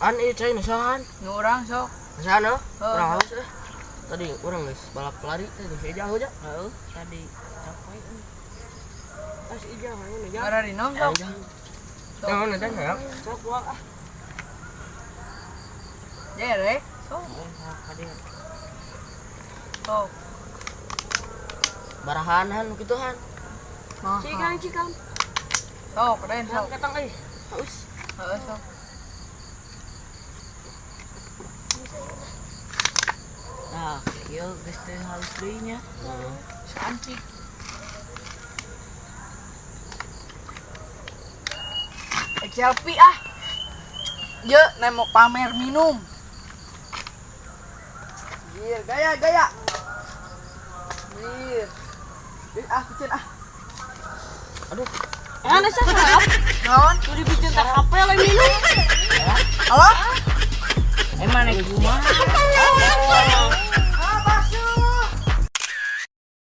An ieu cai nu sahan? Nu urang sok. Sahan heuh? Heeh. Urang haus eh. Tadi urang geus balap lari teh geus ejah heuh ja. Heeh, tadi capek. Ah si Ijah mana nih, Jah? Ngararinum sok. Ijah. Jangan ada ya. Sok buang ah. Jere, sok. Sok ka dieu. Sok. Barahan han kitu han. Cikan cikan. Sok, Ren, sok. Ketang euy. Haus. Heeh, sok. Nah, ieu geus teu haus deui nya. Heeh. Sancik. Selfie ah. Ye, nemo pamer minum. Gir, gaya, gaya. Gir. Gir, ah, kecil ah. Aduh. Ana sarap. Naon? Tuh dibikin teh HP lain minum. Halo? Emang naik kumaha?